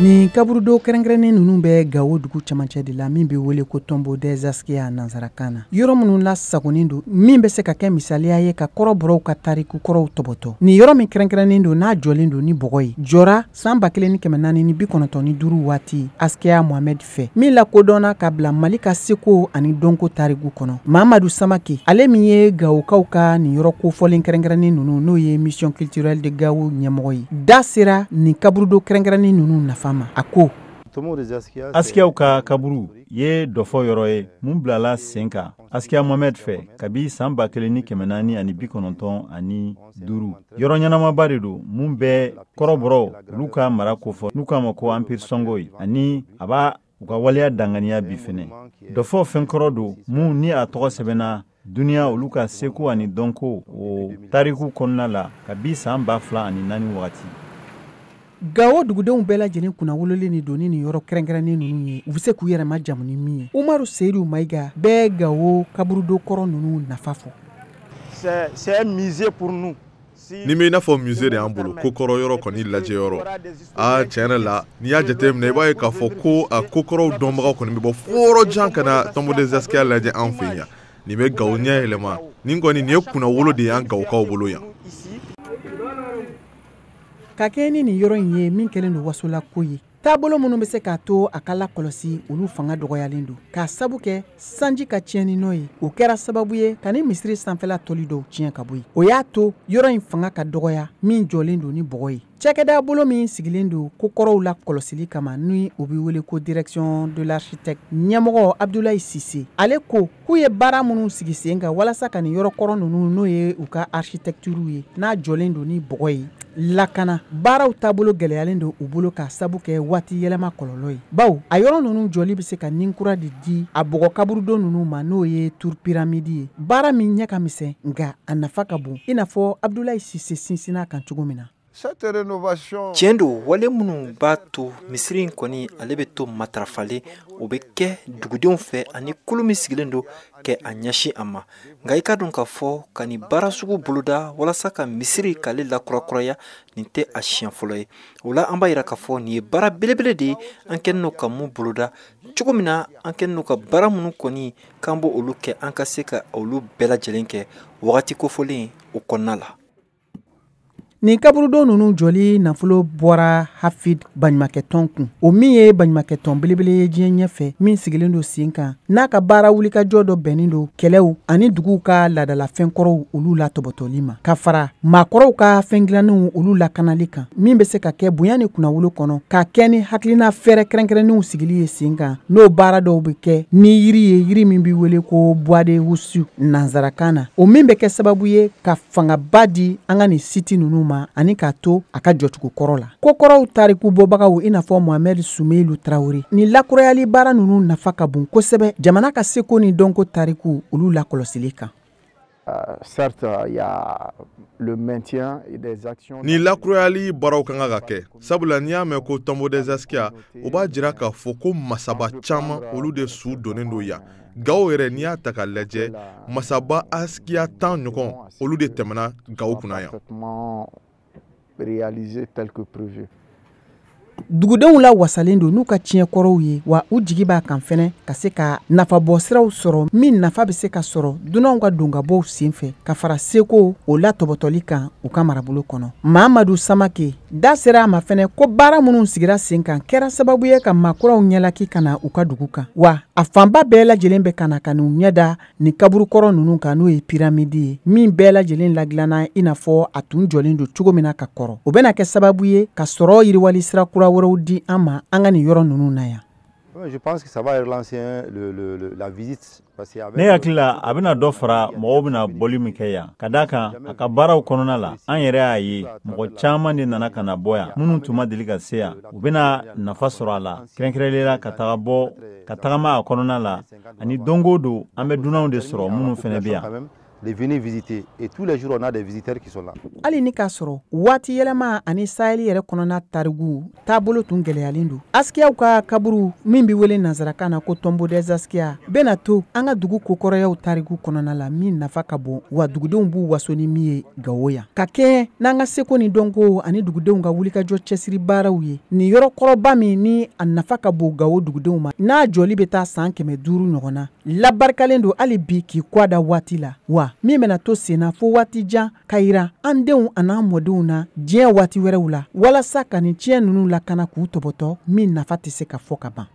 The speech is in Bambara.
Nin kaburudo kɛrɛnkɛrɛnnen ninnu bɛ Gawo dugu camancɛ de la, min bɛ wele ko Tombeau des Askia nansarakan na. Yɔrɔ minnu lasagonnen don, min bɛ se ka kɛ misaliya ye ka kɔrɔbɔrɔw ka tariku kɔrɔw tɔbɔtɔ. Nin yɔrɔ min kɛrɛnkɛrɛnnen don, n'a jɔlen don ni bɔgɔ ye, jɔra san 1495 waati Askia Mohamed fɛ, min lakodɔnna ka bila Mali ka seko ani dɔnko tariku kɔnɔ. Mamadu Samake, ale min ye Gawokaw ka nin yɔrɔ kofɔlen kɛrɛnkɛrɛnnen ninnu, n'o ye Mission culturelle de Gao ɲɛmɔgɔ ye, da sera nin kaburudo kɛrɛnkɛrɛnnen ninnu nafa ma. A ko: Askiyaw ka kaburu ye dɔfɔ yɔrɔ ye mun bilala sen kan Askia Mohamed fɛ kabi san 1495. Yɔrɔ ɲɛnamaba de don mun bɛ kɔrɔbɔrɔw olu ka mara kofɔ, n'u k'a ma ko Empire Songhai, ani a b'a u ka waleya danganiya bi fɛnɛ. Dɔfɔ fɛnkɔrɔ don mun ni a tɔgɔ sɛbɛnna duniya olu ka seko ani dɔnko o tariku kɔnɔna la kabi san 2004 wagati. Gawo dugudenw bɛɛ lajɛlen kunna wololen ni doni nin yɔrɔ kɛrɛnkɛrɛnnen ninnu ye, u bɛ se k'u yɛrɛ majamu ni min ye. Umaru Seyidu Mayiga bɛɛ Gawo kaburudo kɔrɔ ninnu nafa fɔ. C'est un musée pour nous. Nin bɛ i n'a fɔ musée de y'an bolo, ko kɔrɔ yɔrɔ kɔni lajɛ yɔrɔ. Aa, tiɲɛ yɛrɛ la, n'i y'a jateminɛ, i b'a ye k'a fɔ ko a ko kɔrɔw dɔnbagaw kɔni bɛ bɔ fo yɔrɔ jan ka na Tombeau des Askia lajɛ an fɛ yan. Nin bɛ Gawo ɲɛ yɛlɛma. Nin kɔni, nin ye kunnawolo de y'an Gawokaw bolo yan. Ka kɛ ni nin yɔrɔ in ye min kɛlen don wasolako ye, taabolo minnu bɛ se k'a to a ka lakɔlɔsi, olu fanga dɔgɔyalen don k'a sabu kɛ sanji ka tiɲɛni nɔ ye. O kɛra sababu ye ka ni misiri sanfɛla tɔli dɔw tiɲɛ ka bɔ yen. O y'a to yɔrɔ in fanga ka dɔgɔya, min jɔlen don ni bɔgɔ ye. Cakɛda bolo min sigilen don ko kɔrɔw la kɔlɔsili kama, ni o bɛ wele ko Direction de l'architecte ɲɛmɔgɔ Abdoulaye Cissé, ale ko k'u ye baara minnu sigi sen kan walasa ka nin yɔrɔ kɔrɔ ninnu, n'o ye u ka architecture ye, n'a jɔlen don ni bɔgɔ ye, lakana, baaraw taabolo gɛlɛyalen don u bolo k'a sabu kɛ waati yɛlɛma kɔlɔlɔ ye, bawo a yɔrɔ ninnu jɔli bɛ se ka nin kura de di a bɔgɔ kaburudo ninnu ma, n'o ye tour pyramide ye. Baara min ɲɛ ka misɛn, nka a nafa ka bon, i n'a fɔ Abdoulaye Cissé sinsinna kan cogo min na. Tiɲɛ don, wale minnu b'a to misiri in kɔni ale bɛ to matarafalen, o bɛ kɛ dugudenw fɛ ani kulu min sigilen don kɛ a ɲɛsin a ma. Nka i ka dɔn k'a fɔ ka nin baara sugu boloda walasa ka misiri k'ale lakurakuraya, nin tɛ a siɲɛ fɔlɔ ye. O la, an b'a yira k'a fɔ nin ye baara belebele de ye an kɛlen don ka mun boloda cogo min na. An kɛlen don ka baara minnu kɔni k'an b'o olu kɛ, an ka se ka olu bɛɛ lajɛlen kɛ wagati kofɔlen o kɔnɔna la. Nin kaburudo ninnu jɔli nafolo bɔra Hafid baɲumankɛtɔn kun, o min ye baɲumankɛtɔn belebele ye diɲɛ ɲɛfɛ, min sigilen don sen kan, n'a ka baara wulikajɔ dɔ bɛnnen don kɛlɛw ani duguw ka laadalafɛnkɔrɔw olu la tɔbɔtɔli ma, ka fara maakɔrɔw ka fɛn dilannenw olu lakanali kan, min bɛ se ka kɛ bonya ni kunnawolo kɔnɔ, ka kɛ ni hakilina fɛɛrɛ kɛrɛnkɛrɛnnenw sigili ye sen kan, n'o baara dɔw bɛ kɛ ni yiri ye, yiri min bɛ wele ko bois de wusu nansarakan na, o min bɛ kɛ sababu ye ka fangaba di an ka nin site ninnu ma ani k'a to a ka jɔcogo kɔrɔ la. Ko kɔrɔw tariku bɔbagaw, i n'a fɔ Mohamed Sumelu Tarawele, ni lakurayali baara ninnu nafa ka bon kosɛbɛ jamana ka seko ni dɔnko tariku olu lakɔlɔsili kan. Certes, il y a le maintien et des actions. Ni lakurayali baaraw ka kan ka kɛ, sabula n'i y'a mɛn ko Tombeau des Askia, o b'a jira k'a fɔ ko masaba caman olu de su donnen don yan. Gawo yɛrɛ, n'i y'a ta k'a lajɛ, masaba Askia 10 ɲɔgɔn olu de tɛmɛna Gawo kunna yan. Réalisé tel que prévu. Dugudenw la wasalen don n'u ka tiɲɛkɔrɔw ye, wa u jigi b'a kan fɛnɛ ka se ka nafabɔ siraw sɔrɔ, min nafa bɛ se ka sɔrɔ dunanw ka donkabɔw senfɛ, ka fara seko o la tɔbɔtɔli kan u ka marabolo kɔnɔ. Mamadu Samake da sera a ma fɛnɛ ko baara minnu sigira sen kan kɛra sababu ye ka maakuraw ɲɛlaki ka na u ka dugu kan, wa a fanba bɛɛ lajɛlen bɛ ka na ka n'u ɲɛda nin kaburukɔrɔ ninnu kan, n'o ye pyramide ye, min bɛɛ lajɛlen ladilanna i n'a fɔ a tun jɔlen don cogo min na ka kɔrɔ. O bɛna kɛ sababu ye ka sɔrɔ yiriwali sira kura wɛrɛw di an ma an ka nin yɔrɔ ninnu na yan. Je pense que ça va relancer la visite. Ne hakili la, a bɛna dɔ fara mɔgɔw bɛna bɔli min kɛ yan, ka d'a kan a ka baaraw kɔnɔna la, an yɛrɛ y'a ye mɔgɔ caman de nana ka na bɔ yan minnu tun ma deli ka se yan. U bɛna nafa sɔrɔ a la, kɛrɛnkɛrɛnnenya la ka taga bɔ ka tagama a kɔnɔna la, ani don o don an bɛ dunanw de sɔrɔ minnu fana bɛ yan. de venir visiter. Et tous les jours, on a des visiteurs qui sont là. Hali ni k'a sɔrɔ waati yɛlɛma ani Sahel yɛrɛ kɔnɔna tarigu taabolo tun gɛlɛyalen don, askiyaw ka kaburu min bɛ wele nansarakan na ko Tombeau des Askia bɛna to an ka dugu kokɔrɔyaw tarigu kɔnɔna la, min nafa ka bon, wa dugudenw b'u waso ni min ye Gawo yan, ka kɛɲɛ n'an ka seko ni dɔnko ani dugudenw ka wulikajɔ cɛsiri baaraw ye. Nin yɔrɔ kɔrɔba min ni a nafa ka bon Gawo dugudenw ma, n'a jɔli bɛ taa san 500 ɲɔgɔn na, labarikalen don hali bi k'i kɔ da waati la, wa min bɛna to sen na fo waati jan ka yira an denw an'an mɔdenw na diɲɛ waati wɛrɛw la, walasa ka nin tiɲɛ ninnu lakana k'u tɔbɔtɔ, min nafa tɛ se ka fɔ ka ban.